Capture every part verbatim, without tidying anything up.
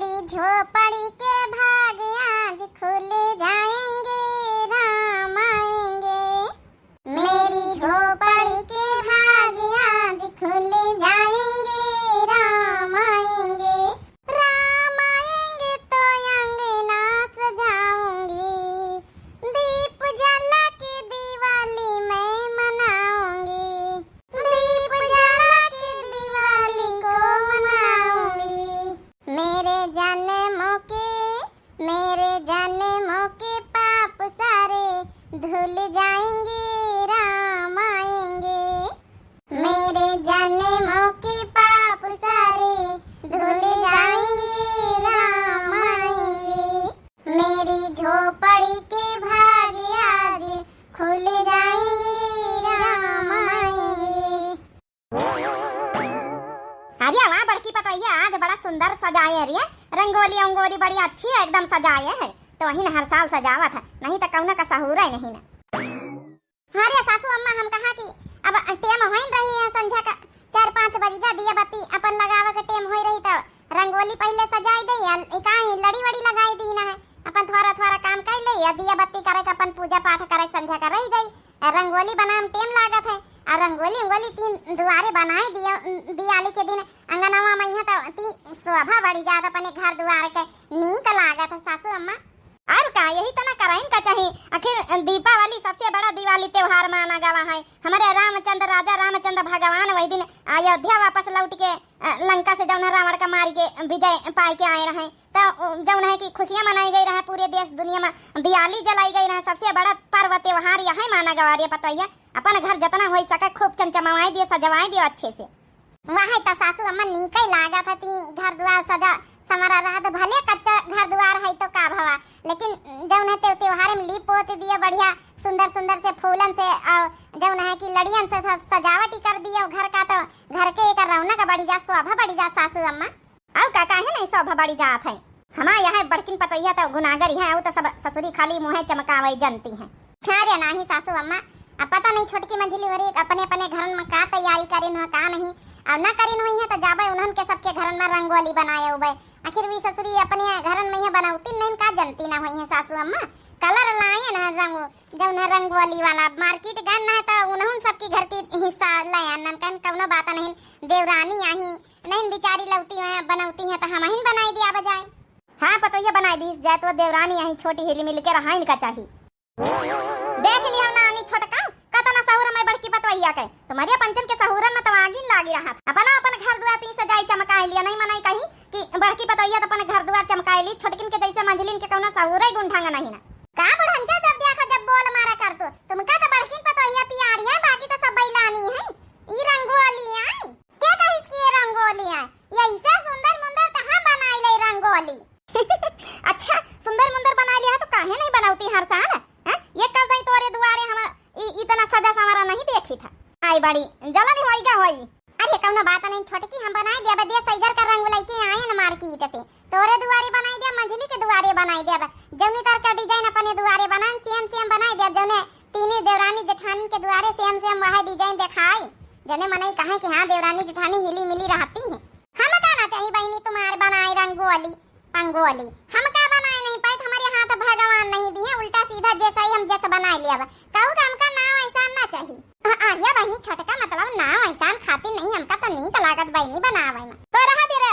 मेरी झोपड़ी के भाग आज खुल जाएंगे, राम आएंगे। मेरी झोपड़ी के भाग आज खुल जाएंगे, राम आएंगे। राम आएंगे तो अंगना सजाऊंगी, दीप जला के दिवाली मैं मनाऊंगी। दीप जला के दिवाली को मनाऊंगी। मेरे जन्मों के, मेरे जन्मों के पाप सारे धुल जाएंगे, राम आएंगे। मेरे जन्मों के पाप सारे धुल जाएंगे, राम आएंगे। मेरी झोपड़ी के भाग आज खुल जाएंगे, राम आएंगे। अरे वाह बड़की पतोहिया, आज बड़ा सुंदर सजाए है रे। रंगोली अंगोली बड़ी अच्छी है, एकदम सजाए है। तो वही न हर साल सजावत है, नहीं तो कौना का सहूर है नहीं ना। हाँ रे सासू अम्मा, हम कहा कि अब टेम होइन रही है संझा का, चार पाँच बज गया, दिया बत्ती अपन लगावे के टेम होई रही, तो रंगोली पहले सजाई दे, या ई का है, लड़ी वड़ी लगाई दी ना है, अपन थोड़ा थोड़ा काम कर ले, या दिया बत्ती करे के अपन पूजा पाठ करे संझा का रही जाई। आ रंगोली बनाए में टेम लागत है, और रंगोली उंगोली तीन दुआरे बनाई दिया, दियाली के दिन अंगनवा में यहाँ तो ती शोभा बढ़ी जात, अपने घर दुआर के नीक लागत है सासू अम्मा। और का, यही तना कराइन का चाही। आखिर दीपावली सबसे बड़ा दिवाली त्योहार माना गवा है। हमारे रामचंद्र, राजा रामचंद्र भगवान वही दिन अयोध्या वापस लौट के, अ, लंका से जौन है रावण का मारी के विजय पाए के आए रहे। तो, अ, जौन है कि खुशियाँ मनाई गई रहे पूरे देश दुनिया में, दियाली जलाई गई रहे, सबसे बड़ा पर्व त्योहार यही माना गवा रे पतोहिया। अपन घर जितना हो सके खूब चमचमावाई दियो, सजवाई दियो अच्छे से। वही तो सासू अम्मा नीके लागत है, ती घर दुआर सजा संवरा रहत, भले कच्चा घर दुआर है तो का भवा, लेकिन जौन है ते त्योहारे में लीप पोत दिया बढ़िया सुंदर सुंदर से फूलन से, और जौन है कि लड़ियन से स-, सजावट ही कर दिया घर का, तो घर के एक रौनक बढ़ी जा, शोभा बढ़ी जा सासू अम्मा। और का, काहे नहीं शोभा बढ़ी जात है? हमार यहाँ बड़किन पतोहिया तो गुनागर ही है, और तो सब ससुरी खाली मुँहे चमकावे जनती हैं। अरे नाही सासू अम्मा, अब पता नहीं छोटकी मंझली हो रही अपने अपने घरन में का तैयारी करिन हो का नहीं, और ना करिन हुई है तो जाबे उन्हन के सबके घरन में रंगोली बनाए उबे। आखिर वी ससुरी अपने घरन में ही बनौती नहीं का जनती ना हुई है सासू अम्मा। कलर लायन है रंगो, जौन है रंगोली वाला मार्केट गन ना है तो उन्हन सबकी घर की हिस्सा लायन, नमकन कौनो बात नहीं। देवरानी आही नहीं बेचारी लौती है बनौती है तो हम ही बनाई दिया बजाए। हाँ पतोहिया बनाई दी जाए तो देवरानी आही छोटी हिली मिल के रहा इनका चाही। देख लियो नानी छोटका, कतना सहूर हमारी बड़की पतोहिया के। तुम्हारी पंचन के सहूरन में तो आगिन लागी रहा। अपना अपन घर दुआर ती सजाई चमकाई लिया, नहीं मनाई कहीं कि बड़की पतोहिया तो अपन घर दुआर चमकाई ली, छोटकिन के जैसे मंझलिन के कौनो सहूर है गुण ढंग नहीं ना। का बुढ़ंचा जब देखो जब बोल मारा कर तू, तुमका तो बड़किन पतोहिया पियारी है, बाकी तो सब बैलानी है। ई रंगोली आई, के कहिस कि ये रंगोली आई? ये ऐसे सुंदर मुंदर कहाँ बनाई ले रंगोली? अच्छा, सुंदर मुंदर बनाई लिया तो काहे नहीं बनौती हर साल? हैं? ये कब दई तोरे दुआरे हम इ-, इतना सजा संवरा नहीं देखी था। आई बड़ी जलन होई गा होई। अरे कौनो बात नहीं छोटकी, हम बनाई देबे, दे सैगर का रंग लइके आए न मार्केट से, तोरे दुआरे बनाई देब, मंझली के दुआरे बनाई देब, जौनी तरह का डिजाइन अपने दुआरे बनाए सेम सेम बनाई देब, जौने तीनी देवरानी जेठानी के दुआरे सेम सेम वह डिजाइन देखाई, जौने मनई कहे कि हाँ देवरानी जेठानी हिली मिली रहती है। हम का ना चाही बहिनी तुम्हारे बनाए रंगोली पंगोली, हम का बनाए नहीं पाए, हमारे हाथ भगवान नहीं दिए, उल्टा सीधा जैसा ही हम जैसा बनाए लिया बा। कहू तो हमका नाव ऐसा ना चाही। आ, आ, या बहिनी छोटका मतलब नाव ऐसा खातिर नहीं, हमका तो नीक लागत बहिनी बनावे में। तो रहा दे रे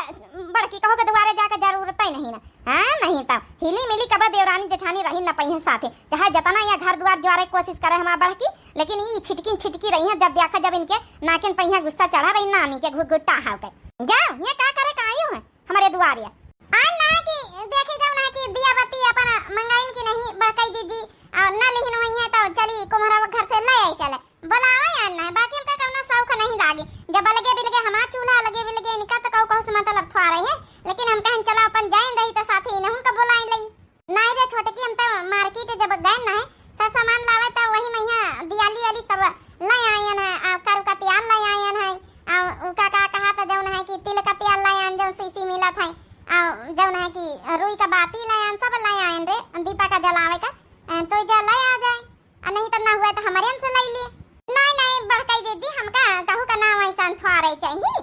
बड़की, कहू के दुआरे जाके जरूरत ही नहीं ना। हाँ, नहीं तो हिली मिली कब देवरानी जेठानी रही न पइहे साथे, चाहे जतना या घर दुआर ज्वारे कोशिश करे हमार बड़की, लेकिन ई छिटकी छिटकी रही है। जब देखा जब इनके नाकिन पइहा गुस्सा चढ़ा रही नानी के घुघुट्टा हाव के। जाओ, ये का करे का आयु है हमारे दुआरे? आन ना कि देखे जाओ ना कि दिया बत्ती अपन मंगाइन की नहीं बड़कई दीदी, और न लिहिन हुई है तो चली कुम्हरा घर से ले आई चले। बोलावे या ना, बाकी हमका कौनो शौक नहीं लागी। जब अलगे बिलगे हमार चूल्हा अलगे बिलगे इनका तो कहू कहू से मतलब थोड़े है, लेकिन हम कहन चला अपन जाइन रही तो साथे इन्हन का बोलाइन लई। नहीं रे छोटकी, हम तो मार्केट जब गए ना है सर सामान लावे तो वही मैया दियाली वाली सब ले आयन है, आ, करू का तियार ले आयन है, आ, उका का कहा था जौन है कि तिल का तियार ले आयन जौन सीसी मिला था, आ, जौन है कि रुई का बाती ले आयन, सब ले आयन रे दीपा का जलावे का, आ, तो जा ले आ जाए। आ नहीं तो ना हुआ तो हमारे हमसे ले लिए। नहीं, नहीं, बड़कई दीदी, हमका कहू का नाव ऐसा थोड़े चाहिए।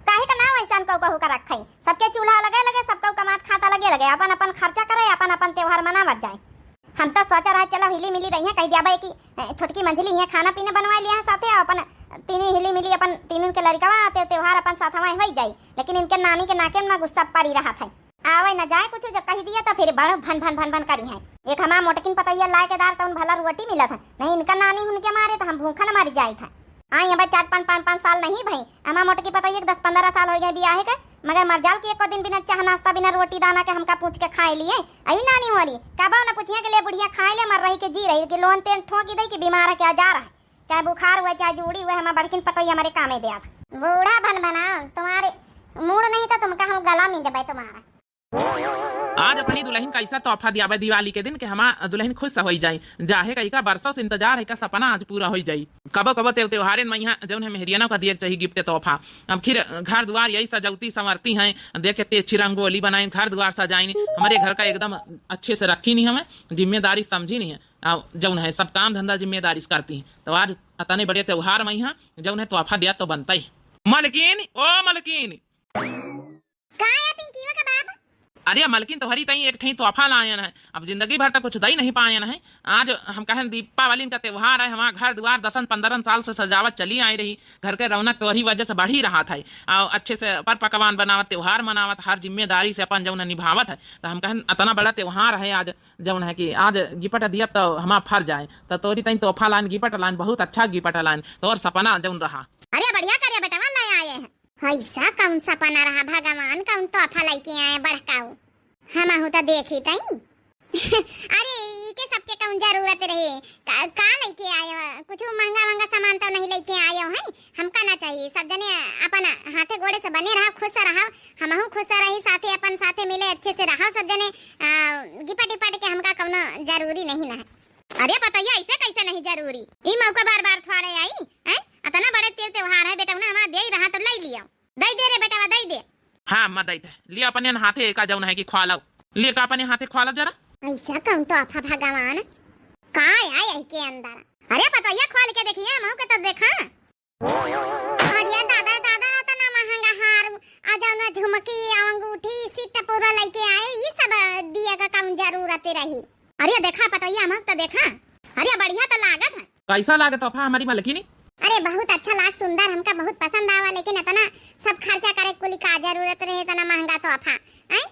काहे का नाव ऐसा कहू कहू का रखे? सबके चूल्हा लगे लगे, सबको कमात लगे लगे अपन अपन खर्चा करे, अपन अपन त्योहार मनावत जाए। हम तो सोचा रहे चलो हिली मिली रही है, कह दिया भाई कि ए, छोटकी मंझली हियाँ खाना पीना बनवाए लिया है साथे, अपन तीनों हिली मिली अपन तीनों के लड़कवा आते त्योहार अपन साथ हमारे हो जाई, लेकिन इनके नानी के नाके में गुस्सा पड़ी रहा था। आवे न जाए कुछ, जब कह दिया तो फिर बड़ भन भन भन भन करी है। एक हमार मोटकिन पतैया लाए के दार तउन भला रोटी मिलत है, नहीं इनका नानी हुन के मारे तो हम भूखा न मर जाए था। आई अब चार पाँच, पाँच, पाँच साल नहीं भई, हमार मोटकी पतैया के दस पन्द्रह साल हो गए बियाहे के, मगर मर जाल कि एको दिन बिना चाह नाश्ता, बिना रोटी दाना के हमका पूछ के खाए लिए। अभी नानी हो रही, कबो न पूछिए के ले बुढ़िया खाए ले, मर रही के जी रही, कि लोन तेल ठोंकी दे कि बीमार है क्या जा रहा है, चाहे बुखार हुआ, चाहे जूड़ी हुआ, हमार बड़किन पतैया हमारे कामे दे आत। बूढ़ा भन भना, तुम्हारे मूड नहीं तो तुमका हम गला मिल जबे तुम्हारा। आज अपनी दुलहिन कैसा तोहफा दियाबे दिवाली के दिन के हमार दुलहिन खुश होई जाई। जाहे का इका बरसों से इंतजार है, का सपना आज पूरा होई जाई। कबो कबो तेव त्योहारन में यहाँ जौन है मेहरियनों का दिए के चाहिए गिफ्ट तोहफा। अब फिर घर दुआर यही सजौती संवरती हैं, देख के तेज रंगोली बनाइन, घर दुआर सजाइन, हमारे घर का एकदम अच्छे से रखी नहीं हमें, जिम्मेदारी समझी नहीं है। अब जौन है सब काम धंधा जिम्मेदारी से करती हैं, तो आज अतने बड़े त्योहार में यहाँ जौन है तोहफा दिया तो बनता ही। मलकिन, ओ मलकिन, का है पिंकीवा का बाप? अरे मलकिन, तोहरी तई एक ठई तोहफा लायन है। अब जिंदगी भर तक कुछ दई नहीं पायन है। आज हम कहें दीपावली का त्योहार है, हमार घर दुआर दसन पन्द्रहन साल से सजावत चली आई रही, घर के रौनक तोहरी वजह से बढ़ी रहा था। और अच्छे से पर पकवान बनावत, त्योहार मनावत, हर जिम्मेदारी से अपन जौन है निभावत है। तो हम कहें अतना बड़ा त्योहार है आज, जौन है कि आज गिफ्ट दिया तो हमार फर जाए। तो तोहरी तई तोहफा लायन, गिफ्ट लायन, बहुत अच्छा गिफ्ट लायन, तोहर सपना जौन रहा। अरे बढ़िया करिया बेटवा, ले आए हैं। ऐसा कौन सपना रहा भगवान, कौन तोहफा लइके आए बड़काऊ? हमहू तो देखी तई। अरे, इके सबके कौन जरूरत रहे? का, का लइके आए हो? कुछ महंगा महंगा सामान तो नहीं लइके आए हो, हैं? हमका ना चाहिए। सब जने अपन हाथे गोड़े से बने रहा, खुश रहा, हमहू खुश रही, साथे अपन साथे मिले अच्छे से रहा सब जने। आ, गिपट इपट के हमका कौनो जरूरी नहीं ना है। अरे पतैया, ऐसे कैसे नहीं जरूरी? ई मौका बार बार थोड़े आई, हैं? अतना बड़े तेल त्योहार है, बेटौना हमार देई रहा तो लई लियो। दई दे रे बेटवा, दई दे। हाँ अम्मा, दई दे। लिया अपने हाथे का जौन है कि खवालो। लिया का अपने हाथे खवालो जरा। ऐसा कौन तोहफा भगवान? का आए है के अंदर? अरे पतैया, खोल के देखिए, हमहू के तो देखा। अरे दादा, दादा, इतना महंगा हार, आ जौन झुमकी, आ अंगूठी, सेट पूरा लइके आए, ई सब दिया का कौन जरूरत रही? अरे देखा पतैया, हमहू तो देखा। अरे बढ़िया तो लागत है। कैसा लागत तोहफा हमारी मलकिनी? अरे बहुत अच्छा लाग, सुंदर, हमका बहुत पसंद आवा, लेकिन इतना सब खर्चा करे कुल का जरूरत रहे, इतना महंगा तोहफा, हैं?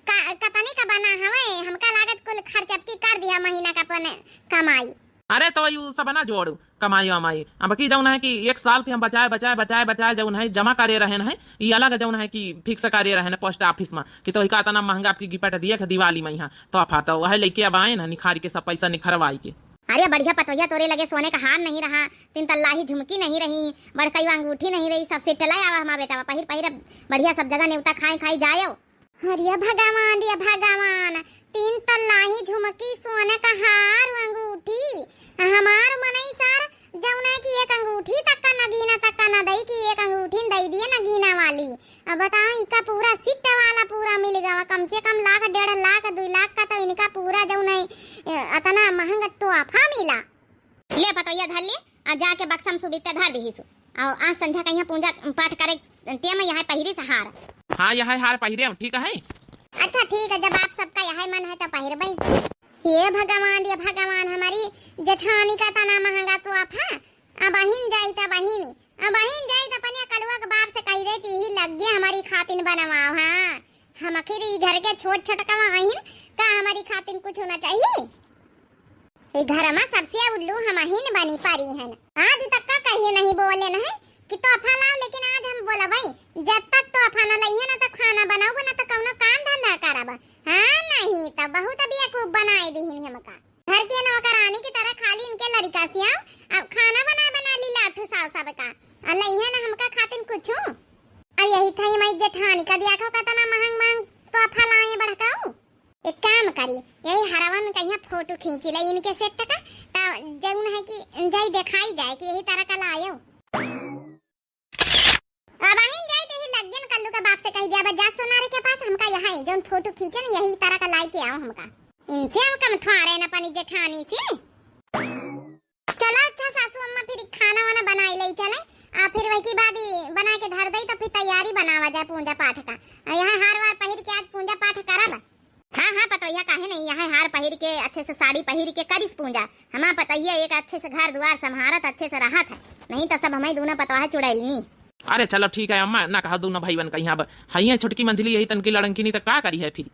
का, कतनी का बना हवे, हमका लागत कुल खर्च अब की कर दिया महीना का अपन कमाई। अरे तो यू सब ना जोड़ कमाई वमाई, अब की जौन है कि एक साल से हम बचाए, बचाए, बचाए, बचाए जौन है जमा करे रहन है, ई अलग जौन है कि fix करे रहन post office में कि तो इका इतना महंगा आपकी गिफ्ट दिए के दिवाली में यहाँ तोहफा, तो वह लइके अब आए ना निखार के सब पैसा निखरवाई के। अरे बढ़िया पतोहिया, तोरे लगे सोने का हार नहीं रहा, तीन तल्ला ही झुमकी नहीं रही, बड़कई अंगूठी नहीं रही, सब सेट लै आवा हमार बेटा, पहिर पहिर बढ़िया सब जगह नेवता खाए खाई जायो। अरे भगवान, रे भगवान, तीन तल्ला ही झुमकी, सोने का हार, अंगूठी, हमार मनई सार जौन है कि एक अंगूठी तक का नगीना तक का न दई कि एक अंगूठी न दई दिए नगीना वाली। अब बताओ, इका पूरा सेट वाला पूरा मिल गवा, कम से कम लाख, डेढ़ लाख, दुई लाख का तो इनका पूरा जौन है, ए, अतना महंगा तोहफा मिला। ले पतोहिया धर ले, आ जाके बक्सा में सुबित्ते धर दिहिसु। और आज संझा कहिया पूजा पाठ करे टेम यह पहिरी से हार। हाँ, यह हार पहिरे, ठीक है। अच्छा ठीक है, जब आप सबका यह मन है तो पहिरबई। हे भगवान, रे भगवान, हमारी जेठानी का तना महंगा तोहफा। अबहिन जाई त बहिनी, अबहिन जाई त अपने कलुआ के बाप से कही देती ही लग्गे हमारी खातिन बनवाओ। हाँ, हम आखिर ई घर के छोट छोटकवा अहिन, का हमारी खातिन कुछ ना चाहिए? ई घर में सबसे उल्लू हमहिन बनी परी हन। आज तक का कहिए नहीं बोले नहीं कि तोहफा लाओ, लेकिन आज हम बोलबई, जब तक तोहफा न लइहे ना तो खाना बनाओ ना तो कौनो काम धंधा करब। हाँ, नहीं तो बहुत बेवकूफ बनाए दिहिन हमका। घर के नौकरानी की तरह खाली इनके लड़का सियाओ, अब खाना बना बना ली लाठू साव सबका, और लइहे ना हमका खातिन कुछू। अब यही थाई माई जेठानी का दिया को कतना महंग महंग तोहफा लाए बड़काऊ। एक काम करी, यही हरवन कहिया फोटो खींची ले इनके सेट का, त जौन है कि जाई देखाई जाए कि यही तरह का लायो। अबहिन जाई त यही लग्गन कल्लू के बाप से कही दिया, "बा जा सोनारे के पास, हमका यहाँ है, जौन फोटो खींचे न, यही तरह का लाई के आओ हमका।" इनसे हम कम थोड़े न पानी जेठानी से। चला अच्छा सासू अम्मा, फिर खाना वाना बनाई ले चले, आ फिर वही के बाद ही बना के धर दई, तो फिर तैयारी बनावा जाए पूजा पाठ का। आ यहाँ हार वार पहिर के आज पूजा पाठ करब। नहीं, यहाँ हार पहिर के, अच्छे से साड़ी पहिर के करिस पूजा। हमा पतोहिया एक अच्छे से घर दुआर सम्हारत, अच्छे से रहत है, नहीं तो सब हमई दूना पतोहा चुड़ैलनी। अरे चलो ठीक है अम्मा, ना कहा दूना भइवन कहीं, अब हइये छोटकी मंझली यही तनकी लड़नकी, नहीं तो का करी है फिर,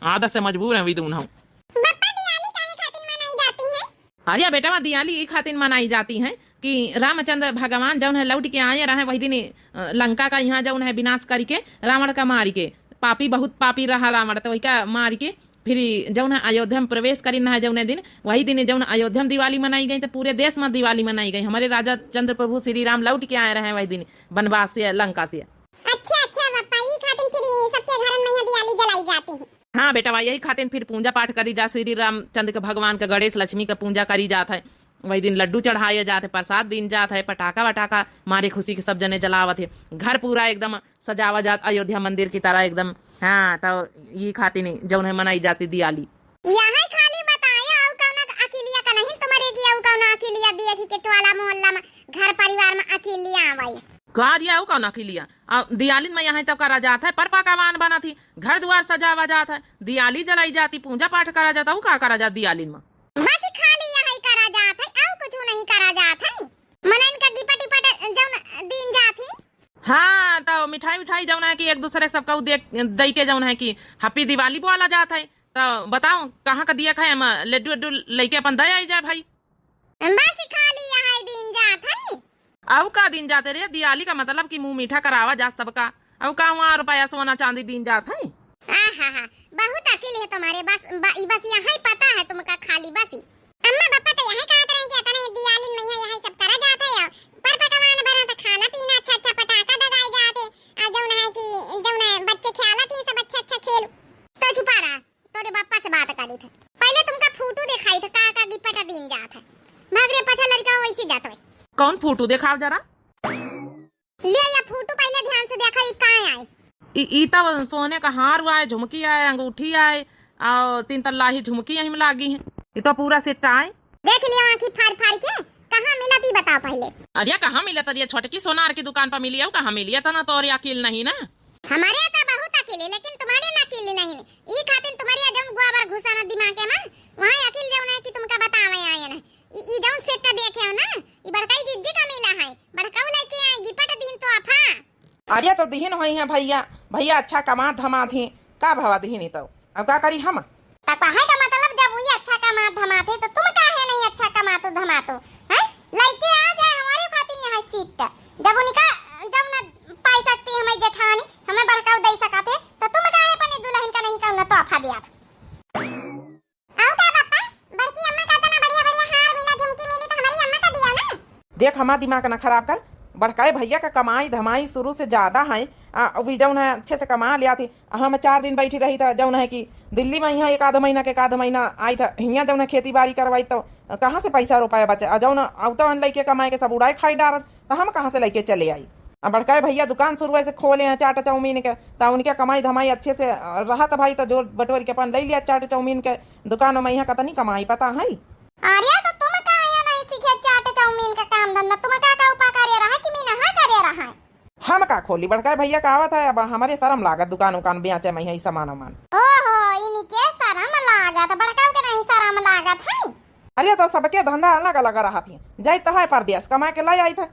आदत से मजबूर है वी दूना। बप्पा, दियाली काहे खातिर मनाई जाती है? अरे बेटवा, दियाली ई खातिर मनाई जाती है कि रामचंद्र भगवान जौन है लौट के आए रहे वही दिन, अ, लंका का यहाँ जौन है विनाश करिके रावण का मारिके, पापी बहुत पापी रहा रावण, तो वही का मारिके फिर जौन है अयोध्या में प्रवेश करिन है जौने दिन, वही दिन जौन अयोध्या में दिवाली मनाई गई, तो पूरे देश में दिवाली मनाई गई। हमारे राजा चंद्र प्रभु श्री राम लौट के आए रहे वही दिन वनवास से, लंका से। अच्छा, अच्छा बप्पा, ई खातिर फिर सबके घरन में यहाँ दियाली जलाई जाती है। हाँ बेटवा, यही खातिर फिर पूजा पाठ करी जा, श्री रामचंद्र के, भगवान के, गणेश लक्ष्मी के पूजा करी जात है। वही दिन लड्डू चढ़ाए जात है, प्रसाद दीन जात है, पटाखा वटाखा मारे खुशी के सब जने जलावत है, घर पूरा एकदम सजावा जात अयोध्या मंदिर की तरह एकदम। हाँ, तो ये खातिर नहीं जौन है मनाई जाती दियाली। यही खाली बताए, अउ कौना अकिलिया का नहीं तुम्हारे की, अउ कौना अकिलिया दिए थी कि टोला मोहल्ला में, घर परिवार में अकिलिया आवई। का दिया, अउ कौना अकिलिया? आ, दियालिन में यहाँ तो करा जात है, पर पकवान बनत ही, घर दुआर सजावा जात है, दियाली जलाई जाती, पूजा पाठ करा जाता, उ का करा जात दियालिन में? बस खाली यही करा जात है, अउ कुछ नहीं करा जात है। मनन का गिपट इपट जौन दीन जात ही। हाँ, तो मिठाई उठाई जौन है कि एक दूसरे सबका उ दे, दई के जौन है कि Happy Diwali बोला जात है। तो बताओ, कहाँ का दिया खाए, हम लड्डू उड्डू लेके अपन दे आई जाए भाई। बस खाली यही दीन जात है। अउ का दीन जाते रे, दियाली का मतलब कि मुँह मीठा करावा जा सबका। अउ का वहाँ रुपया सोना चांदी दीन जात है? आहा हा, बहुत अकिल है तुम्हारे, बस ब-, ई बस यही पता है तुमका खाली बस ही। अम्मा बप्पा तो यही कहत रहे कि अतने दियाली में यहाँ यही सब करा जात है, और पर पकवान बना तो खाना पीना अच्छा अच्छा, पटाखा दगाए जात है, और जौन है कि जौन है बच्चे खेलत ही सब अच्छा अच्छा खेल। तो चुपा रहा, तोरे बप्पा से बात करी थे। पहले तुमका फोटो दिखाई थे, का का गिपट दीन जात है। भाग रे, पाछा लड़का वैसे जात है। कौन फोटो दिखाओ जरा? ले या फोटो पहले ध्यान से देखा, ई का आए? ई, ई तो सोने का हार आए, झुमकी आए, अंगूठी आए, और तीन तल्ला ही झुमकी यहीं में लागी है। ई तो पूरा सेट आए। देख लिया आँखी फाड़ फाड़ के, कहाँ मिलत ई बताओ पहले। अरे कहाँ मिलत? अरे छोटकी सोनार की दुकान पर मिली है, कहाँ मिली है? इतना तो और अकिल नहीं ना। हमारे तो बहुत अकिल है, लेकिन तुम्हारे ना अकिल नहीं। ई खातिर तुम्हारे जौन गोबर घुसा ना दिमाग में, वहाँ अकिल जौन है कि तुमका बतावे आए ना। ई, ई जौन सेट देखे हो ना, ई बड़काई जिज्जी का मिला है, बड़काऊ लेके आए, गिपट दीन तोहफा। अरे तो दिहिन होई हैं भइया, भइया अच्छा कमात धमात ही, का भवा दिहिन ही तो, अब का करी हम? त कहे का मतलब जब वही अच्छा कमात धमात है तो तुम काहे नहीं अच्छा कमातो धमातो, हैं? लइके आ जाए हमारे खातिर यहाँ सीट, जब उनका, जब न पाई सकती हमें जेठानी, हमें बड़काऊ दे सकत है, तो तुम काहे अपने दुल्हन का नहीं कहूँ ना तोहफा दिया था? आओ का पापा, बड़की अम्मा का इतना बढ़िया बढ़िया हार मिला, झुमकी मिली तो हमारी अम्मा का दिया ना। देख हमार दिमाग ना खराब कर, बड़काए भइया का कमाई धमाई शुरू से ज्यादा है। आ, वी जौन है अच्छे से कमा लिया थी। हम चार दिन बैठी रही था जौन है कि दिल्ली में यहाँ एक आध महीना के, एक आध महीना आई था हियाँ जौन है खेती बाड़ी करवाई तो कहाँ से पैसा रुपया बचे? आ जौन आवता हन लइके कमाए के सब उड़ाए खाई डारत, तो हम कहाँ से लइके चले आई? अब बड़काए भइया दुकान शुरू से खोले हैं चाट चाउमीन के, तो उनके कमाई धमाई अच्छे से, अ, रहत भाई, तो जोर बटोर के अपन ले लिया चाट चाउमीन के दुकान में। यहाँ कतनी कमाई पता है? अरे तो तुम का यहाँ नहीं सीखे चाट चाउमीन का काम धंधा? तुम का का उपा करे रहा कि मीनहा करे रहा? हम का खोली, बड़काए भइया का आवत है, अब हमारे शर्म लागत दुकान उकान बेचे में यही सामान उमान। ओहो, इनके शर्म लागत, बड़काऊ के नहीं शर्म लागत है? अरे तो सबके धंधा अलग अलग रहत है, जाइत है परदेस कमा के लाई आइत है।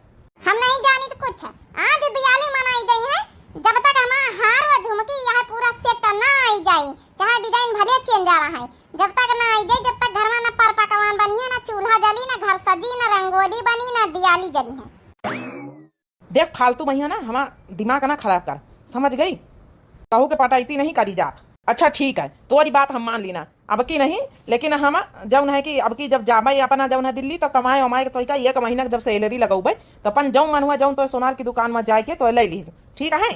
हम नहीं जानित कुछ। आज दियाली मनाई गई है, जब तक हमार हार व झुमकी यह पूरा सेट ना आई जाई, चाहे डिजाइन भले चेंज आ रहा है, जब तक ना आई जाई, जब तक घर में ना पर पकवान बनी है, ना चूल्हा जली, ना घर सजी, ना रंगोली बनी, ना दियाली जली है। देख फालतू में है ना हमार दिमाग ना खराब कर, समझ गई? कहू के पटैती नहीं करी जात। अच्छा ठीक है, तोरी बात हम मान लीना, अब की नहीं, लेकिन हम जौन है कि अब की जब जाबे अपना जौन है दिल्ली तो कमाए वमाए के तोइका एक महीना के जब सैलरी लगौबे तो अपन जौन मन हुआ जौन तो सोनार की दुकान में जाए के तो ले ली, ठीक है?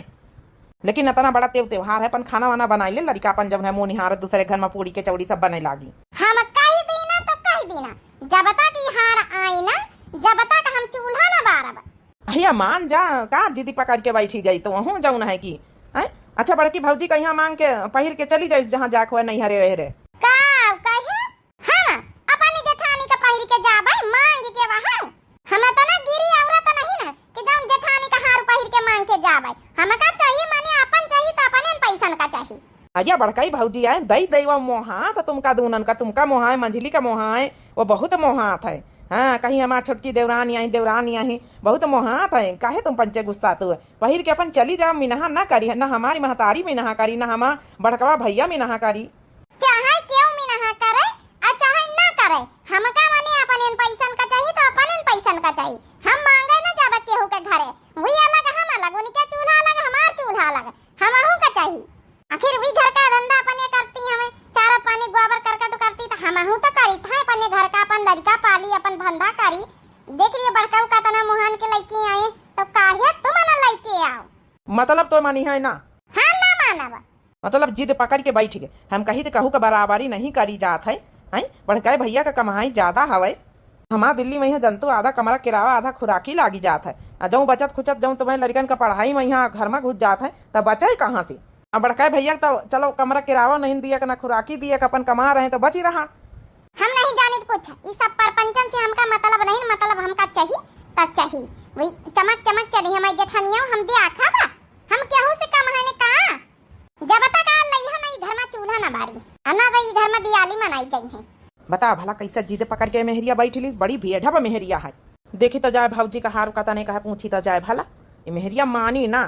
लेकिन इतना बड़ा तेव त्योहार है, अपन खाना वाना बनाई ले, लड़का अपन जौन है मुँह निहारत दूसरे घर में पूड़ी कचौड़ी सब बने लागी। हम कही दीना तो कही दीना, जब तक ई हार आई ना, जब तक हम चूल्हा ना बारब। अहिया मान जा, का जिद पकड़ के बैठी गई तो वहूँ जौन है कि, हैं? अच्छा बड़की भौजी कहिया मांग के पहिर के चली जाइस जहाँ जाए के हुआ नैहरे वैहरे। का कहे? हम अपनी जेठानी के पहिर के जाबे मांग के वहाँ? हम तो ना गिरी औरत नहीं ना कि जौन जेठानी का हार पहिर के मांग के जाबे। हमका चाहिए माने अपन चाहिए तो अपने पैसन का चाहिए। अरे बड़कई भौजी आए, दई दई वो मोहात है तुमका दूनन का, तुमका मोहाए, मंझली का मोहाए, वो बहुत मोहात है। हाँ, कहीं हमार छोटकी देवरानी आई, देवरानी आई, बहुत मोहात है। काहे तुम पंचे गुस्सा तू? पहिर के अपन चली जाओ, मिनहा ना करी, ना हमारी महतारी मिनहा करी, ना हमार बड़कवा भैया मिनहा करी। चाहे केहू मिनहा करे, आ चाहे ना करे, हमका मने अपनेन पैसन का चाही तो अपनेन पैसन का चाही। हम मांगे ना जाबे केहू के घरे, वही अलग हम अलग, उनके चूल्हा अलग, हमार चूल्हा अलग, हमहू का चाही। आखिर वही घर का धंधा अपने करती हमें, चारा पानी गोबर करकट करती तो हमहू तो करी था अपने घर का, अपन लड़का पाली, अपन धंधा करी। देख लिए बड़काऊ का तना मुहान के लइके आए, तो काहे तुम ना लइके आओ? मतलब तो मानी है ना? हम ना मानब। मतलब जिद पकड़ के बैठ गए। हम कही तो कहू का बराबरी नहीं करी जात है, हैं? बड़काए भैया का कमाई ज्यादा हवे। हमार दिल्ली में यहाँ जंतु आधा कमरा किरावा, आधा खुराकी लागी जात है। आ जौं बचत खुचत जौं तुम्हें लड़कन का पढ़ाई में यहाँ घर में घुस जात है, तब बचे कहाँ से? अब बड़काए भैया तो चलो कमरा किरावा नहीं दिया, ना खुराकी दिया, अपन कमा रहे तो बची रहा। हम नहीं जानित कुछ, ई सब परपंचन से हमका मतलब नहीं, मतलब हमका चाही तब चाही। वही चमक चमक चली, हमारी जेठनिया हम दिया खाबा, हम केहू से कम है ने का? जब तक आ लइहा ना ई घर में चूल्हा ना बारी, आ ना तो ई घर में दियाली मनाई जाई है। बता भला कैसे जिद पकड़ के मेहरिया बैठ ली, बड़ी भेठा बा मेहरिया है। देखी तो जाए भौजी का हार का तने कहे पूछी तो जाए भला, ई मेहरिया मानी ना।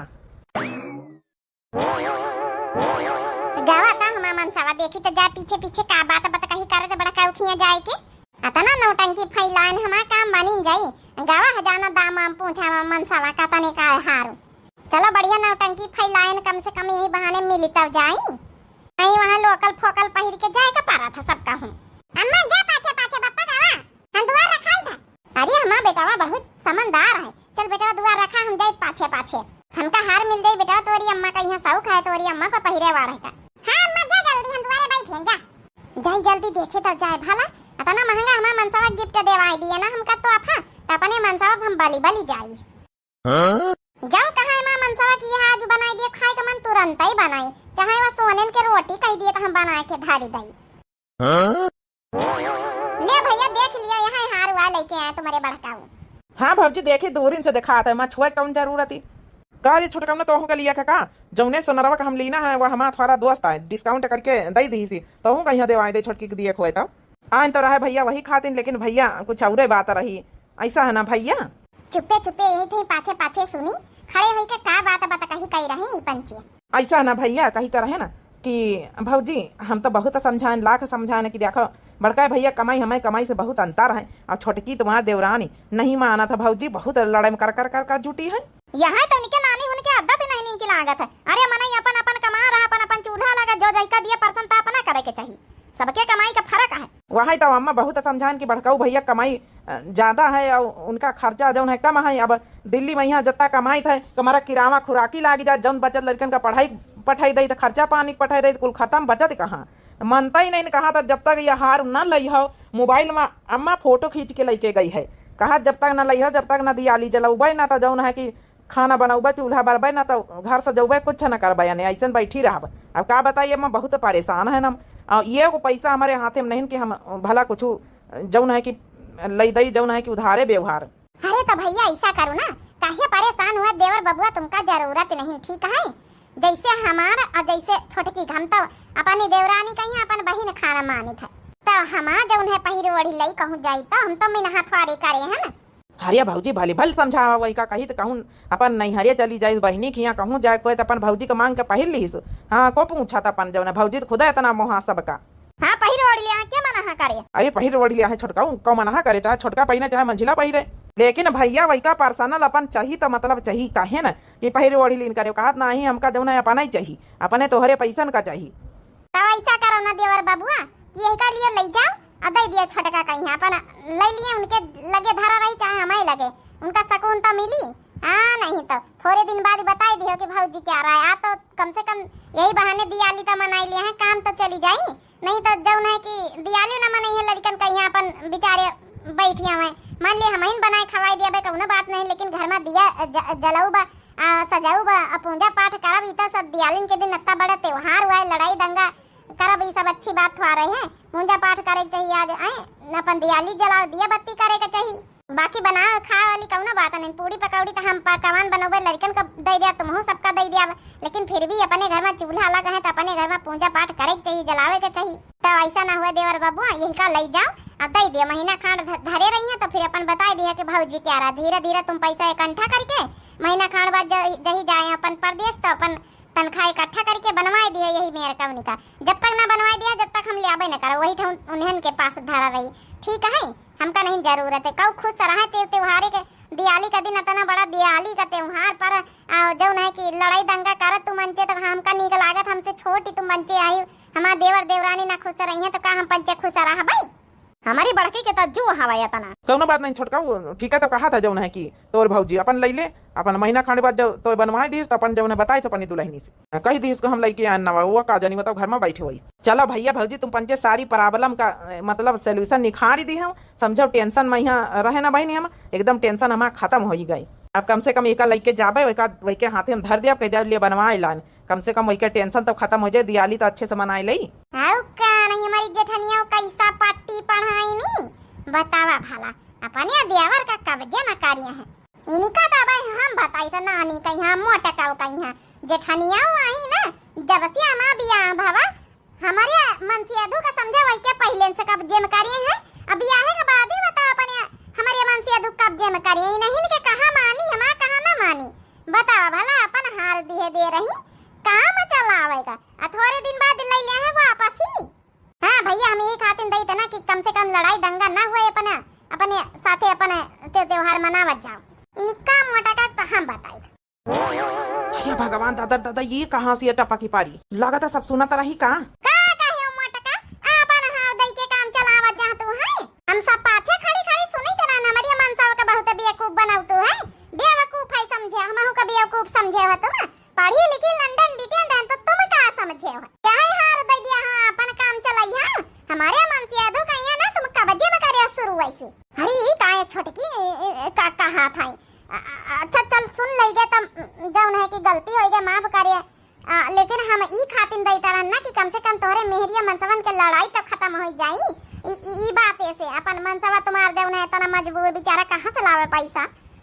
गवा ता हमार मनसवा, देखी तो जाए पीछे पीछे का बात बतकही करे तो बड़का उठिया जाए के। अतना नौटंकी फैलाइन हमार काम बनिन जाई। गवा हजाना दाम आम पूछा हमार मनसवा का तने का हारू। चलो बढ़िया नौटंकी फैलाइन, कम से कम यही बहाने मिली तब जाई। नहीं वहाँ लोकल फोकल पहिर के जाए का पारा था सबका हूँ। अम्मा जा पाछे पाछे बप्पा गवा, हम दुआर रखाई था। अरे हमार बेटावा बहुत समझदार है। चल बेटावा दुआर रखा, हम जाइत पाछे पाछे। हमका हार मिल जाई बेटावा, तोरी अम्मा का यहाँ शौक है, तोरी अम्मा को पहिरे वाला है का। हाँ अम्मा जा जल्दी, हम दुआरे बैठे हैं, जा। जाई जल्दी देखे तो जाए भला, अतना महंगा हमार मनसवा गिफ्ट देवाई दिए ना हमका तोहफा, तो अपने मनसवा हम बली बली जाई। हाँ? जाओ कहाँ है माँ मनसवा की यहाँ आज बनाई दिए, खाए का मन तुरंत ही बनाई, चाहे वह सोनेन के रोटी कह दिए तो हम बना के धारी दई। हाँ? ले भैया देख लिया, यहाँ हार हुआ लेके आए तुम्हारे बड़काऊ। हाँ भौजी देखी दूरिन से दिखात है, माँ छुए कौन जरूरत है? का रे छोटका ना तोहू का लिया का, का? जौने सोनरवा का हम लीना है वो हमार थोड़ा दोस्त आए, डिस्काउंट करके दई दी सी, तोहू का यहाँ देवाई दे छोटकी के दिए खोए तब। आइन तो रहे भैया वही खातिन, लेकिन भैया कुछ औरे बात रही। ऐसा है ना भैया? चुप्पे चुप्पे यही थे पाछे पाछे सुनी, खड़े होई के का बात बतकही कही रही ई पंचे। ऐसा है ना भैया, कही तो रहे ना कि भौजी हम तो बहुत समझाएन, लाख समझाएन कि देखो बड़का भैया कमाई हमारी कमाई से बहुत अंतर है, और छोटकी तुम्हार देवरानी नहीं माना था भौजी, बहुत लड़ाई में कर कर कर कर जुटी है। यहाँ तो इनके नानी उनके आदत ही नहीं नीक लागत है। अरे मनई अपन अपन कमा रहा, अपन अपन चूल्हा लगा, जो जैका दिए परसन त अपना करे के चाही। सबके कमाई का फर्क है। वही तो अम्मा बहुत समझाएन कि बड़काऊ भैया कमाई, अ, ज्यादा है और उनका खर्चा जौन है कम है। अब दिल्ली में यहाँ जितना कमाई था, कमरा किरावा खुराकी लागी जात, जौन बचत लड़कन का पढ़ाई पठाई दई, तो खर्चा पानी पठाई दई, तो कुल खत्म, बचत कहाँ? मनता ही नहीं, कहा था जब तक ये हार न लई हो, मोबाइल में अम्मा फोटो खींच के लेके गई है। कहा जब तक न लई हो, जब तक न दियाली जलौबे, ना तो जौन है कि खाना बनौबे, चूल्हा बरबे, ना तो घर सजौबे, कुछ न करबे, यानी ऐसन बैठी रहबे। अब का बताइए, अम्मा बहुत परेशान है ना। और ये को पैसा हमारे हाथे में नहीं कि हम भला कुछ जौन है कि लई दई, जौन है कि उधारे व्यवहार। अरे तो भैया ऐसा करो ना, काहे परेशान हुआ, देवर बबुआ तुमका जरूरत नहीं, ठीक है? जैसे हमार और जैसे छोटकी, हम तो अपनी देवरानी कहीं अपन बहिन खाना मानित है, तो हमार जौन है पहिर ओढ़ी लई कहूँ जाई तो हम तो मिनहा थ्वारी करे है ना। अरे भौजी भली भल समझावा, वही का कही तो कहूँ अपन नैहरे चली जाइस, बहिनी के यहाँ कहूँ जाए कोई तो अपन भौजी के मांग के पहिर लीस। हाँ को पूछा था अपन जौन है, भौजी तो खुदा इतना मोहा सबका। हाँ, पहिर ओढ़ लिया है, के मना करे? अरे, पहिर ओढ़ लिया है छोटका, उ कौ मना करे, चाहे छोटका पहिरे, चाहे मंझिला पहिरे। लेकिन भैया, वही का पर्सनल अपन चाही तो मतलब चाही, काहे ना कि पहिर ओढ़ लीन करे, कहत नाही, हमका जौन है अपना ही चाही, अपने तोहरे पैसन का चाही। तो ऐसा करो ना देवर बबुआ कि यही का लिए ले जाओ और दे दिया छोटका कहीं, अपन ले लिए उनके लगे धरा रही, चाहे हमारे लगे, उनका सुकून तो मिली। हाँ, नहीं तो थोड़े दिन बाद बताई दियो कि भौजी क्या रहा है। आ तो कम से कम यही बहाने दियाली तो मनाई लिया है, काम तो चली जाई। नहीं तो जौन है कि दियाली ना मनई है, लड़कन का यहाँ अपन बेचारे बैठिया हुए। मान लिए हमहिन बनाए खवाई दिया भाई, कौनो बात नहीं, लेकिन घर में दिया ज-, जलऊ बा, आ, सजाऊ बा, आ, पूजा पाठ करब, ई तो सब दियालिन के दिन इतना बड़ा त्योहार हुआ है, लड़ाई दंगा करब, ई सब अच्छी बात हुआ रही है। पूजा पाठ करे के चाहिए आज, आए, अपन दियाली जलाओ, दिया बत्ती करे के चाहिए। बाकी बनावे खाए वाली कउनो बात नहीं, पूड़ी पकौड़ी त हम पकवान बनउबे, लड़िकन का दइ दिया, तुमहू सबका दइ दिया, लेकिन फिर भी अपने घर मा चूल्हा अलग है, त अपने घर मा पूजा पाठ करे के चाही, जलावे के चाही। त अइसा ना हुए देवर बबुआ, यही का लइ जाओ, अब दइ दिया, महीना खांड ध-, धरे रही है, त फिर अपन बताइ दिया कि भौजी क्या रहा, धीरे धीरे तुम पैसा इकट्ठा करके महीना खांड बाद ज-, जही जाए अपन परदेस, त अपन तनख्वाह इकट्ठा करके बनवाइ दिया यही मेर कउनी का। जब तक ना बनवाइ दिया, जब तक हम ल्याबे न करो, वही ठउन उन्हन के पास धरा रही। ठीक है, हमका नहीं जरूरत है। कउ खुस रहे ते त्योहारे के, दियाली का दिन, अतना बड़ा दियाली का त्योहार पर, आ, जउन है कि लड़ाई दंगा करत तू मंचे, तब हमका नीक लागत, हमसे छोटी तू मंचे आई, हमार देवर देवरानी ना खुस रही है, तो का हम पंचे खुस रहा भाई? हमरी बड़की के त जू हवा एतना। कउनो बात नहीं छोटका, वो ठीक है, तो कहा था जउन है कि तोर भौजी अपन लइ ले, अपन महीना खांड बाद जब तोय बनवाइ दीस, त अपन जउन है बताइस अपनी दुलहिनी से, कहि दीस कि हम लइके आएन नवा, वो का जानी बताओ घर मा बैठे होई। चलो भइया भौजी तुम पंचे सारी problem का, ए, मतलब solution निखारि दिहेउ, समझो tension मा यहाँ रहे ना बहिनी हम, एकदम tension हमार खतम होइ गइ। अब कम से कम एका लइके जाबे, वइका, वइके हाथे हम धर दिया, कहि दिया ले बनवाइ लान, कम से कम वइके tension तो खतम होइ जाए, दियाली तो अच्छे से मनाइ लई। आउ का नहीं, हमरी जेठनिया कइसा पट्टी पढ़ाई नी, बतावा भला, अपने देवर का कब्जे मा करिया है। इनका तो भाई हम बताई तो नानी कहिया, मोटका कहिया, जेठनिया आई ना, जब से हमार बियाह भवा, हमरे मनसेधू का समझे वइके पहिले से कब्जे मा करिया है। अब बियाहे के बाद ही बताओ अपने हमरे मनसेधू कब्जे मा करिया, इन्हीं के कहा मानी, हमार कहा ना मानी। बतावा भला, अपन हार दिहे दे रही, काम चलावेगा। आ थोरे दिन बाद लइ ले है वापस ही। हाँ भइया, हम यही खातिर दई थे ना कि कम से कम लड़ाई दंगा ना हुए, अपने, अपने साथे अपन ते-, त्योहार मनावत जाओ। इनका मोटका तो हम बताई। अरे भगवान, दादा, दादा, ये कहाँ से ये टपकी पारी? लागत है सब सुनत रही का? का कहे मोटका, अपन हार दई के काम चलावत जा तू है? हम सब पाछे खड़ी खड़ी सुनत रहन, हमरी मनसा का बहुत बेवकूफ बनावत है। बेवकूफ है समझे, हमहू का बेवकूफ समझे हो तुम। पढ़ी लिखी लंदन डिटेंड है तो तुम का समझे हो? यही हार दे दिया, हाँ, अपन काम चलाई, हाँ। हमरे मनसेधू कहिया ना तुम कब्जे मा करे शुरू वैसे। अरे ई का है छोटकी, ए, ए, ए, का, का हाथ है? अ, अ, अच्छा चल सुन लइगे तब जउन है कि गलती होइ गए माफ करे। आ, लेकिन हम ई खातिन दई तरन ना कि कम से कम तोहरे मेहरिया मनसवन के लड़ाई तो खतम होइ जाई। ई, ई, ई बात ऐसे अपन मनसवा तुम्हार जउन है इतना मजबूर, बेचारा कहाँ से लावे पैसा?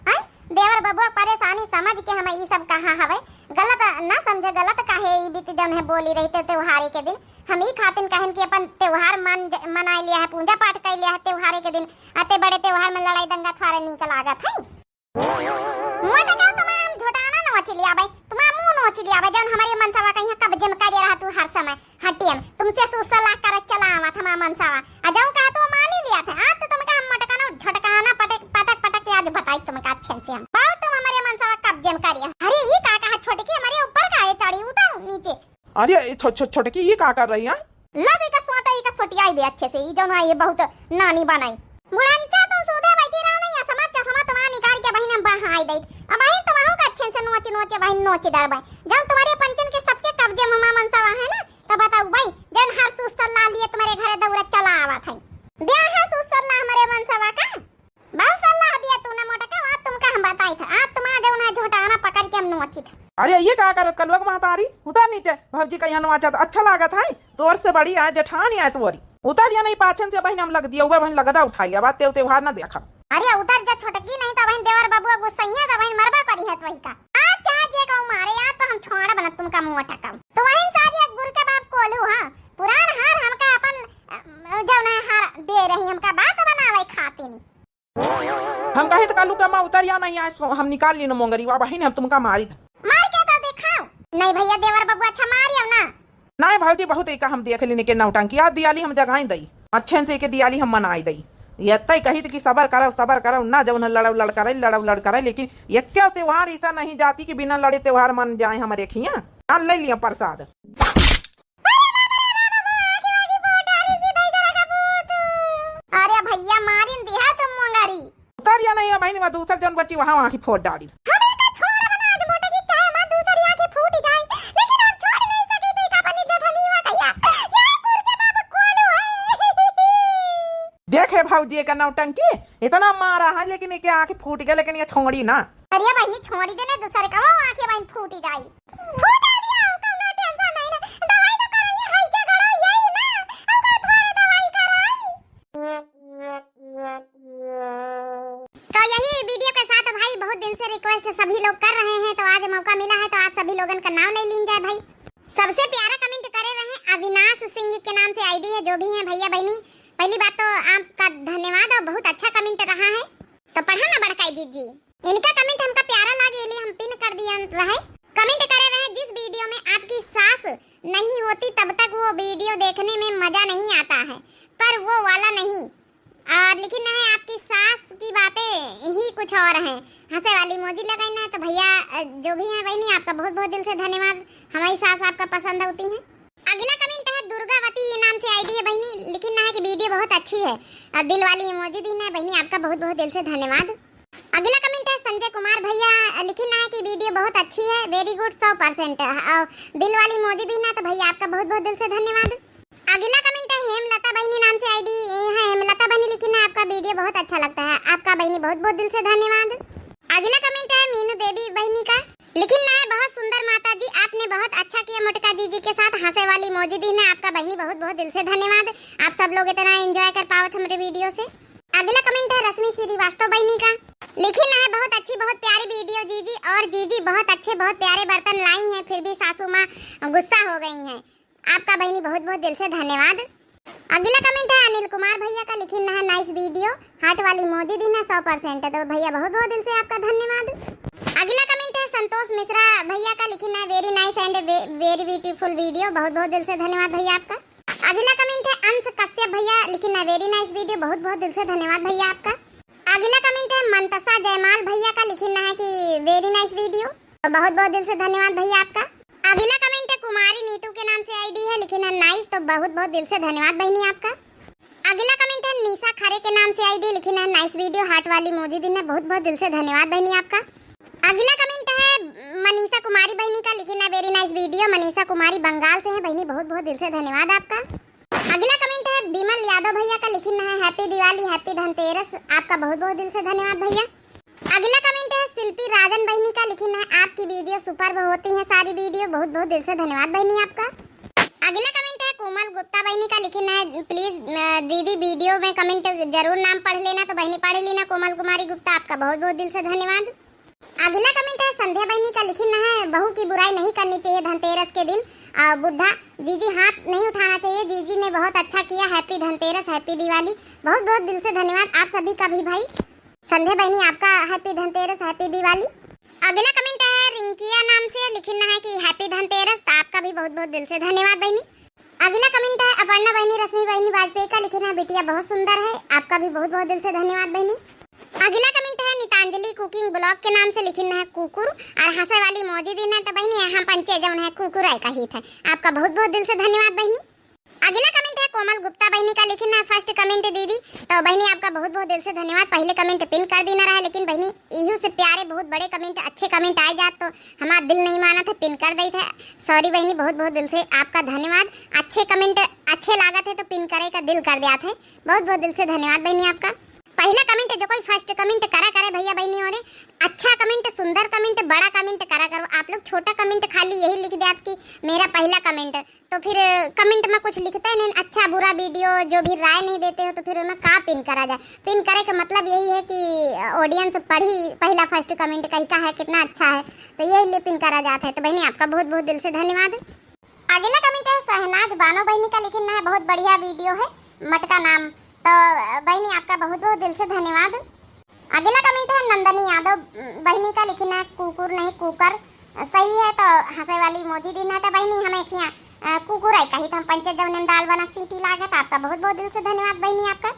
हैं? देवर बबुआ परेशानी समझ के हम ई सब कहा हवे। गलत ना समझे, गलत काहे ई बीत जउन है बोली रही ते त्योहारे के दिन। हम ई खातिन कहन कि अपन त्योहार मन ज-, मनाइ लिया है, पूजा पाठ कइ लिया है त्योहारे के दिन। अते बड़े त्योहार मा लड़ाई दंगा थोड़ा नीक लागत है। मोटका तुम्हार हम झोटाना नोच लिया भाई, तुम्हार मुँह नोच लिया भाई, जउन हमरे मनसवा कहिया कब्जे मा करे रहा तू हर समय। हटियन, तुमसे सुसला करत चला आवत हमार मनसवा। आ जउन कहा तू मानी लिया थे। आज तो तुमका हम मोटका ना झटकाना पटक, पटक, पटक के आज बताई तुमका अच्छे से हम। बहुत तुम हमरे मनसवा कब्जे मा करिया। अरे, ई का कहा छोटकी हमरे ऊपर काहे चढ़ी? उतर नीचे। अरे, ई छो-, छो-, छोटकी, ई का कर रही है? ला दे का सोटा, ई का सोटियाई दे अच्छे से, ई जउन आई बहुत नानी बनाई। बुढ़ंचा तुम सूदे बैठी रहो नहीं, असमत चश्मा तुम्हार निकाल के बहिन हम बहाई दे। अब बहिन तुम्हारो का अच्छे से नोच नोच बहिन नोच डरबे। जउन तुम्हारे पंचन के सबके कब्जे मा मनसवा है ना, तब बताओ भाई, जउन हर सुस्तल्ला लिए तुम्हारे घरे दौरा चला आवत है। दे हर सुस्तल्ला हमरे मनसवा का। बहुत सलाह दिया तूने मोटका, आज तुमका हम बताई था, आज तुम्हारा जउन है झोटाना पकड़ के हम नोचित है। अरे ये का करत कलुआ के महतारी, उतर नीचे, भौजी कहिया नोचत अच्छा लागत है, तोर से बड़ी है जेठानी है तोरी, उतर या नहीं पाछन से बहिन हम लग दिया, उबे बहिन लगदा उठा लिया, बात तेव त्योहार ना देखब। अरे उतर जा छोटकी, नहीं तो बहिन देवर बबुआ गुस्सैया तो बहिन मरबा करी है तोही का। आज चाहे जे कहूँ मारे, आज तो हम छोड़ा बनत तुमका मोटका। तो बहिन सारी एक गुर के बाप कोलू, हाँ, पुरान हार हमका अपन, अ, जउन है हार दे रही, हमका बात बनावे खातिर। हम कहित कालू का माँ उतर या नहीं, आज सो-, हम निकाल ली न मोंगरी, वा बहिन हम तुमका मारी था। मार के तो दिखाओ। नहीं भइया, देवर बबुआ अच्छा मारियो ना। नहीं भौजी, बहुत एका हम देख लेने के नौटंकी, आज दियाली हम जगाई दई, अच्छे से के दियाली हम मनाई दई। ये तय कहित कि सबर करव, सबर करव, ना जउन लड़व लड़ करे, लड़व लड़ करे, लेकिन ये क्या त्योहार ऐसा नहीं जाती कि बिना लड़े त्योहार मन जाए हमरे खिया। आ ले लिया प्रसाद। अरे भइया, मारिन दिहा तुम मुंगरी। उतर या नहीं है बहिनी, वह दूसर जउन बची वहाँ आँखी फोड़ डाली। हमें तो छोड़ बना आज मोटकी, चाहे हमार दूसरी आँखी फूट जाए, लेकिन हम छोड़ नहीं सके थे का अपनी जेठनीवा कहिया। या कुर के बाप कोलू है। देखे भौजी एका नौटंकी, इतना मारा है लेकिन एके आँखी फूट गए, लेकिन ये छोड़ी ना। अरे बहिनी छोड़ी देने, दूसरे का वो आँखी बहिन फूट जाए। फूटा दिया, ओकर ना tension नहीं ना। दवाई तो कराइए, हाई से गड़ो यही ना। ओकर थोड़े दवाई कराई। सिंह के नाम से आईडी है, जो भी हैं भैया बहिनी, पहली बात तो आपका धन्यवाद और बहुत अच्छा कमेंट रहा है। तो पढ़ा ना बड़काई जीजी, इनका कमेंट हमका प्यारा लागे, ये लिए हम पिन कर दिया रहे। कमेंट करे रहे, जिस वीडियो में आपकी सास नहीं होती तब तक वो वीडियो देखने में मजा नहीं आता है, पर वो वाला नहीं। और लिखिन है, आपकी सास की बातें ही कुछ और हैं। हंसे वाली इमोजी लगाइन है। तो भैया, अ, जो भी हैं बहिनी, आपका बहुत बहुत दिल से धन्यवाद। हमारी सास आपका पसंद होती हैं। अगला कमेंट है दुर्गावती, ये नाम से आईडी है बहिनी, लिखिन है कि वीडियो बहुत अच्छी है और दिल वाली इमोजी दीन है बहिनी, आपका बहुत बहुत दिल से धन्यवाद। अगला कमेंट है संजय कुमार भैया, लिखिन है कि वीडियो बहुत अच्छी है, वेरी गुड, सौ परसेंट है, और दिल वाली इमोजी दीन है। तो भैया, आपका बहुत बहुत दिल से धन्यवाद। अगला कमेंट है हेमलता बहिनी नाम से आईडी है, हेमलता बहिनी लिखिन है, आपका वीडियो बहुत अच्छा लगता है, आपका बहिनी बहुत बहुत दिल से धन्यवाद। अगला कमेंट है मीनू देवी बहिनी का, लिखिन है बहुत सुंदर माता जी, आपने बहुत अच्छा किया मोटका जीजी के साथ, हंसे वाली इमोजी दीन है, आपका बहिनी बहुत बहुत दिल से धन्यवाद। आप सब लोग इतना एंजॉय कर पावत हमरे वीडियो से। अगला कमेंट है रश्मि श्रीवास्तव बहिनी का, लिखिन है बहुत अच्छी बहुत प्यारी वीडियो जीजी, और जीजी बहुत अच्छे बहुत प्यारे बर्तन लाई हैं, फिर भी सासू माँ गुस्सा हो गई हैं। आपका बहिनी बहुत बहुत दिल से धन्यवाद। अगला कमेंट है अनिल कुमार भैया का, लिखिन है नाइस वीडियो, हार्ट वाली इमोजी दीन है सौ परसेंट। तो भैया, बहुत बहुत दिल से आपका धन्यवाद। अगला कमेंट है संतोष मिश्रा भैया का, लिखिन है very nice and very beautiful video, बहुत बहुत दिल से धन्यवाद भैया आपका। अगला कमेंट है अंश कश्यप भैया, लिखिन है very nice video, बहुत बहुत दिल से धन्यवाद भैया आपका। अगला कमेंट है मंतसा जयमाल भैया का, लिखिन है कि very nice video, तो बहुत बहुत दिल से धन्यवाद भैया आपका। अगला कमेंट है कुमारी नीतू के नाम से आईडी है, लिखिन है नाइस, तो बहुत बहुत दिल से धन्यवाद बहिनी आपका। अगला कमेंट है निशा खरे के नाम से आईडी, लिखिन है नाइस वीडियो, हार्ट वाली इमोजी दीन है, बहुत बहुत दिल से धन्यवाद बहिनी आपका। अगला कमेंट है मनीषा कुमारी बहिनी का, लिखिन है very nice video, मनीषा कुमारी बंगाल से है बहिनी, बहुत बहुत दिल से धन्यवाद आपका। अगला कमेंट है विमल यादव भैया का, लिखिन है हैप्पी दिवाली, हैप्पी धनतेरस, आपका बहुत बहुत दिल से धन्यवाद भैया। अगला कमेंट है शिल्पी राजन बहिनी का, लिखिन है आपकी वीडियो सुपर्ब होती हैं सारी वीडियो, बहुत बहुत दिल से धन्यवाद बहिनी आपका। अगला कमेंट है कोमल गुप्ता बहिनी का, लिखिन है प्लीज, अ, दीदी वीडियो में कमेंट जरूर नाम पढ़ लेना, तो बहिनी पढ़ लेना कोमल कुमारी गुप्ता, आपका बहुत बहुत दिल से धन्यवाद। अगला कमेंट है संध्या बहिनी का, लिखिन है बहू की बुराई नहीं करनी चाहिए धनतेरस के दिन, अ, बुढ़ा जीजी हाथ नहीं उठाना चाहिए, जीजी ने बहुत अच्छा किया, हैप्पी धनतेरस, हैप्पी दिवाली, बहुत बहुत दिल से धन्यवाद आप सभी का भी भाई। संध्या बहिनी, आपका हैप्पी धनतेरस, हैप्पी दिवाली। अगला कमेंट है रिंकिया नाम से, लिखिन है कि हैप्पी धनतेरस, तो आपका भी बहुत बहुत दिल से धन्यवाद बहिनी। अगला कमेंट है अपर्णा बहिनी, रश्मि बहिनी वाजपेयी का, लिखिन है बिटिया बहुत सुंदर है, आपका भी बहुत बहुत दिल से धन्यवाद बहिनी। अगला कमेंट है नीतांजलि कुकिंग ब्लॉग के नाम से, लिखिन है कुकुर और हंसे वाली इमोजी दीन है। तो बहिनी, हम पंचे जौन है कुकुर है कहित है, आपका बहुत बहुत दिल से धन्यवाद बहिनी। अगला कमेंट है कोमल गुप्ता बहिनी का, लिखिन है फर्स्ट कमेंट दीदी। तो बहिनी, आपका बहुत बहुत दिल से धन्यवाद। पहले कमेंट पिन कर दीना रहा, लेकिन बहिनी, इहू से प्यारे बहुत बड़े कमेंट, अच्छे कमेंट आए जात तो हमार दिल नहीं मानत है, पिन कर देत है। सॉरी बहिनी, बहुत बहुत दिल से आपका धन्यवाद। अच्छे कमेंट अच्छे लागत है तो पिन करे का दिल कर जात है। बहुत बहुत दिल से धन्यवाद बहिनी आपका। पहला कमेंट जो कोई फर्स्ट कमेंट करा करे भैया बहिनी हो रे, अच्छा कमेंट, सुंदर कमेंट, बड़ा कमेंट करा करो आप लोग। छोटा कमेंट खाली यही लिख दे आपकी मेरा पहला कमेंट, तो फिर कमेंट में कुछ लिखते नहीं, अच्छा बुरा वीडियो जो भी राय नहीं देते हो, तो फिर ओमे का पिन करा जाए? पिन करे का मतलब यही है कि ऑडियंस पढ़ी पहला फर्स्ट कमेंट कहीं का है, कितना अच्छा है, तो यही लिए पिन करा जाता है। तो बहिनी, आपका बहुत बहुत दिल से धन्यवाद। अगला कमेंट है शहनाज बानो बहिनी का, लिखिन है बहुत बढ़िया वीडियो है मटका नाम। तो बहिनी, आपका बहुत बहुत दिल से धन्यवाद। अगला कमेंट है नंदनी यादव बहिनी का, लिखिन है कुकुर नहीं कुकर, सही है तो हंसे वाली इमोजी दीन है। तो बहिनी, हम एक हियाँ, अ, कुकुर है कही तो हम पंचे जौने में दाल बना सीटी लागत। आपका बहुत बहुत दिल से धन्यवाद बहिनी आपका।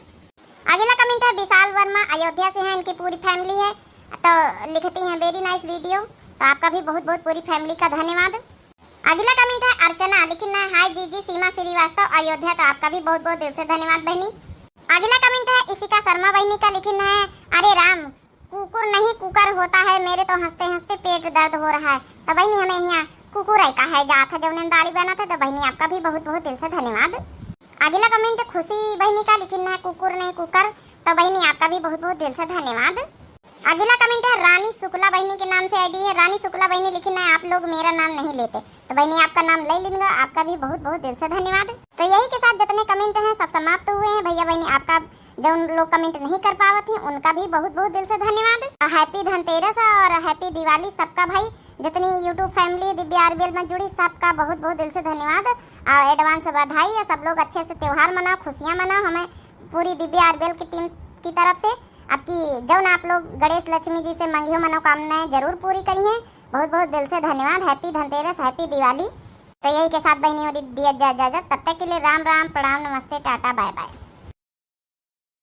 अगला कमेंट है विशाल वर्मा, अयोध्या से हैं, इनकी पूरी फैमिली है, तो लिखती हैं वेरी नाइस वीडियो, तो आपका भी बहुत बहुत पूरी फैमिली का धन्यवाद। अगला कमेंट है अर्चना, लिखिन है हाय जीजी सीमा श्रीवास्तव अयोध्या, तो आपका भी बहुत बहुत दिल से धन्यवाद बहिनी। अगला कमेंट है इशिका शर्मा बहिनी का, लिखिन है अरे राम, कुकुर नहीं कुकर होता है, मेरे तो हंसते हंसते पेट दर्द हो रहा है। तो बहिनी, हमें यहाँ कुकुर है का है जात है जौने में दाली बनत है। तो बहिनी, आपका भी बहुत बहुत दिल से धन्यवाद। अगला कमेंट खुशी बहिनी का, लिखिन है कुकुर नहीं कुकर। तो बहिनी, आपका भी बहुत बहुत दिल से धन्यवाद। अगला कमेंट है रानी शुक्ला बहिनी के नाम से आईडी है। रानी शुक्ला बहिनी लिखिन है आप लोग मेरा नाम नहीं लेते। तो बहिनी, आपका नाम ले लेंगे, आपका भी बहुत बहुत दिल से धन्यवाद। तो यही के साथ जितने कमेंट हैं सब समाप्त हुए हैं। भैया बहिनी, आपका जौन लोग कमेंट नहीं कर पावत हैं उनका भी बहुत बहुत दिल से धन्यवाद। हैप्पी धनतेरस और हैप्पी दिवाली सबका भाई। जितनी YouTube family दिव्या आरबीएल में जुड़ी, सबका बहुत बहुत दिल से धन्यवाद और advance बधाई। और सब लोग अच्छे से त्योहार मनाओ, खुशियाँ मनाओ, हमें पूरी दिव्या आरबीएल की team की तरफ से। आपकी जौन आप लोग गणेश लक्ष्मी जी से मंगियो मनोकामनाएं जरूर पूरी करिहें। बहुत बहुत दिल से धन्यवाद। Happy धनतेरस, happy दिवाली। तो यही के साथ बहनी और दिया जा इजाजत। तब तक के लिए राम राम, प्रणाम, नमस्ते, टाटा, bye bye।